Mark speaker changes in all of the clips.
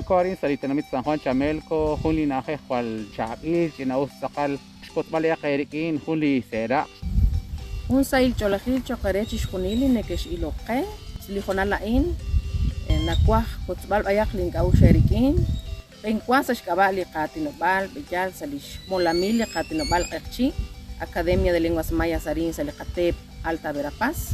Speaker 1: Wanko arin sa' li tenamit San Juan Chamelco, jun li na'ajej jwal chaab'il, ch'ina'us tz'aqal. Xwotzb'al eeq eerik'in jun li seeraq'.
Speaker 2: Jun sahil ch'oolejil cho'q eere chixjunil li nekex'ilok qe. Sa' li hoonal a'in, nawaj wotzb'al b'ayaq link'a'uxl eerik'in. B'enwa sa' xk'ab'a' li qaatinob'aal b'eyal sa' li xmolamil li qaatinob'aal Q'eqchi', Academia de Lenguas Mayas arin sa' li qateep Alta Verapaz.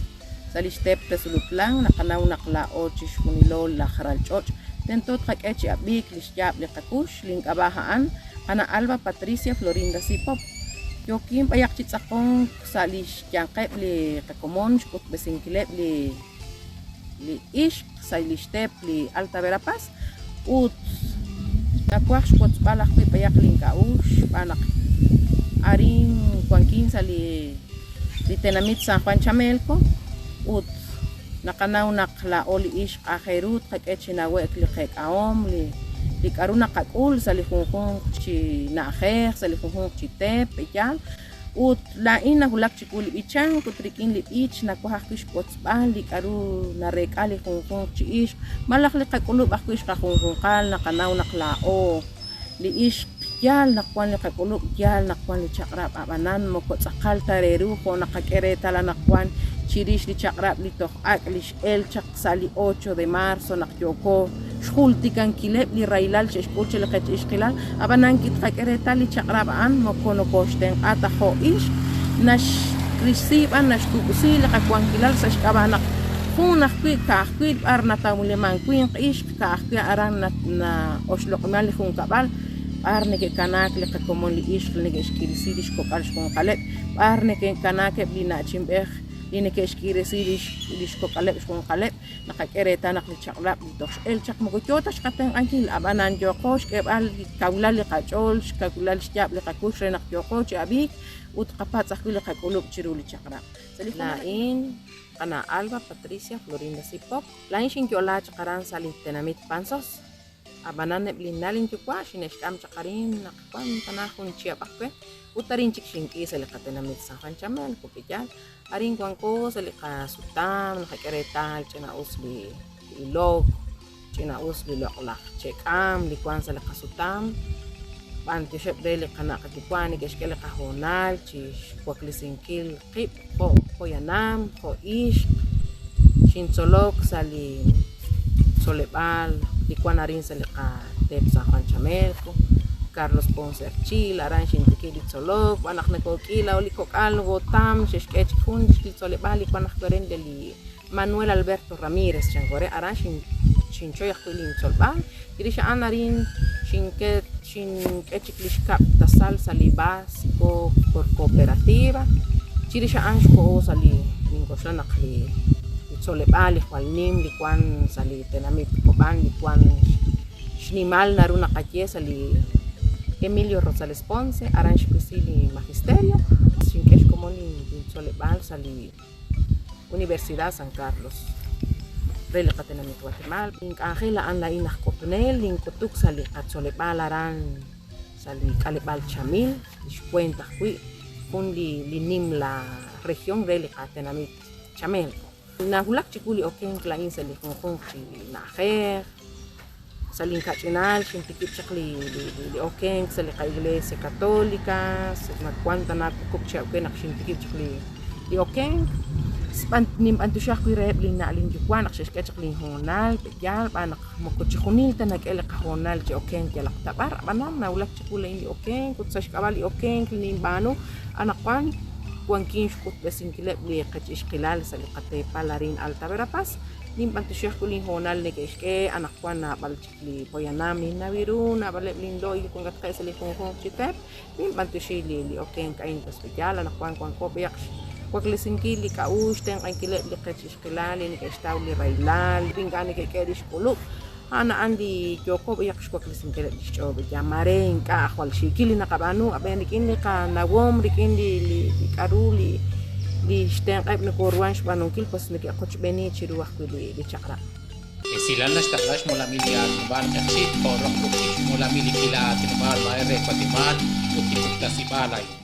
Speaker 2: Sa' li xteep Tezulutlán naqanaw naq laa'o chixjunilo laj ralch'och' tento tqak'e chi ab'iik li xyaab' li qakux, link'ab'a' a'an Qana' Alba Patricia Florinda Sipop. Yookin b'ayaq chi tz'aqonk sa' li xyanqeb' li qakomon xk'utb'esinkileb' li li ixq sa' li xteep li Alta Verapaz ut nawaj xwotzb'al ajwi' b'ayaq link'a'uxl xb'aan naq arin wankin sa' li li tenamit San Juan Chamelco ut naqanaw naq laa'o li ixq aajel ru tqak'e chi nawe'k li qeek'ahom, li li k'a'ru naqak'ul sa' li junjunq chi na'ajej, sa' li junjunq chi teep, pe'yaal? Ut laa'in nawulak chiwu li b'ichank ut rik'in li b'ich nawaj ajwi' xwotzb'al li k'a'ru nareek'a li junjunq chi ixq malaj li qak'ulub' ajwi' xqajunjunqal naqanaw naq laa'o li ixq yaal naq wan li qak'ulub' yaal naq wan li chaq'rab' a'b'anan moko tz'aqal ta re ru jo' naqak'e reetal anaqwan chirix li chaq'rab' li toj ak' li x'el chaq sa' li ocho de marzo naq yooko xjultikankileb' li rahilal xe'xk'ul chaq li qech ixqilal, ab'anan kitqak'e reetal li chaq'rab' a'an moko nokooxtenq'a ta jo' ixq, naxrisi b'an naxkub'si li qawankilal sa' xk'ab'a' naq jun ajwi' ka'ajwi' b'ar natawlimank winq ixq ka'ajwi' aran na'oxloq'iman li junkab'al, b'ar neke'kanaak li qakomon li ixq li neke'xk'irisi li xkok'al xjunqaleb', b'ar neke'kanaak eb' li na'chinb'ej li neke'xk'irisi li xkok'aleb' xjunqaleb'. Naqak'e reetal naq li chaq'rab' li toj x'elk chaq moko yoo ta xqatenq'ankil, ab'anan yooqo xk'eeb'al xkawilal li qach'ool, xkawilal xyaab' li qakux re naq yooqo chi ab'iik ut tqapatz' ajwi' li qak'ulub' chiru li chaq'rab'. Sa' li Laa'in, qana' Alba Patricia Florinda Sipop, laa'in xinyo'la chaq aran sa' li tenamit Panzós. Ab'anan eb' linna' linyuwa' xine'xk'am chaq arin naq wank tana jun chihab' aj we ut arin chik xink'i sa' li qatenamit San Juan Chamelco, pe'yaal? Arin wanko sa' li qasutam, naqak'e reetal ch'ina'us li ilok, ch'ina'us li loq'laj che'k'aam li wank sa' li qasutam. B'antioxeb' re li qana' qayuwa' neke'xk'e li qahoonal chi xwaklesinkil qib' jo' poyanam, jo' ixq. Xintzolok sa' li tzoleb'aal li wank arin sa' li qateep San Juan Chamelco, Carlos Ponce Archila, aran xintikib' li tzolok, b'an naq nokok'i laa'o li kok'al nokotam xe'xk'e chik jun li tzoleb'aal li wank ajwi' arin li Manuel Alberto Ramírez chanko re, aran xinchoy ajwi' lintzolb'al, chirix a'an arin xink'e chik li xkab' tasal sa' li Básico por Cooperativa, chirix a'an xkoho sa' li nink'oxla naq li tzoleb'aal li jwal nim li wank sa' li tenamit Cobán li wank xnimal naru naqaye sa' li Emilio Rosales Ponce, aran xwisi li magisterio, xink'e xkomon lintzoleb'aal sa' li Universidad San Carlos re li qatenamit Watemaal. Link'anjel a'an laa'in aj k'utunel, nink'utuk sa' li qatzoleb'aal aran sa' li k'aleb'aal Chamil, li xweent ajwi' jun li nimla región re li qatenamit Chamelco. Nawulak chiwu li okenk laa'in sa' li junjunq chi na'ajej, Sa' linkach'inal xintikib' chaq li okenk sa' li qa-Iglesia Catolica, nawank tana wuqub' chihab' we naq xintikib' chaq li okenk. Ninb'anyoxi ajwi' reheb' linna' linyuwa' naq xe'xk'e chaq linhoonal, pe'yaal xb'aan naq moko chixjunil ta nak'e li qahoonal chi okenk yalaq ta b'ar, ab'anan nawulak chiwu laa'in li okenk ut sa' xk'ab'a' li okenk li ninb'aanu anaqwan wankin xk'utb'esinkileb' li qech ixqilal sa' li qateepal arin Alta Verapaz. Ninb'anyoxi ajwi' linhoonal neke'xk'e anaqwan naab'al chik li poyanam ninnaw ru, naab'aleb' linlo'y li wankatqeb' sa' li junjunq chi teep. Ninb'anyoxi li okenk a'in sa' xb'eyal anaqwan wanko b'ayaq xwaklesinkil li k'a'uxl, xtenq'ankileb' li qech ixqilal li neke'xtaw li rahilal, li ink'a' neke'k'e li xk'ulub'. A'an a'an li yooko b'ayaq xwaklesinkileb' li xch'ool b'eyal. Maare ink'a' jwal xiikil li naqab'aanu, ab'an rik'in li qanawom, rik'in li k'a'ru li xtenq'eb' nokoruhan xb'aanunkil, pues neke'qochb'eeni chiru ajwi' li chaq'rab'.
Speaker 1: Esilal naxtaqla xmolamil li aatinob'aal Q'eqchi' jo' roq ruq'il xmolamil li k'iila aatinob'aal maare re Watemaal ut li puktasib'aal a'in.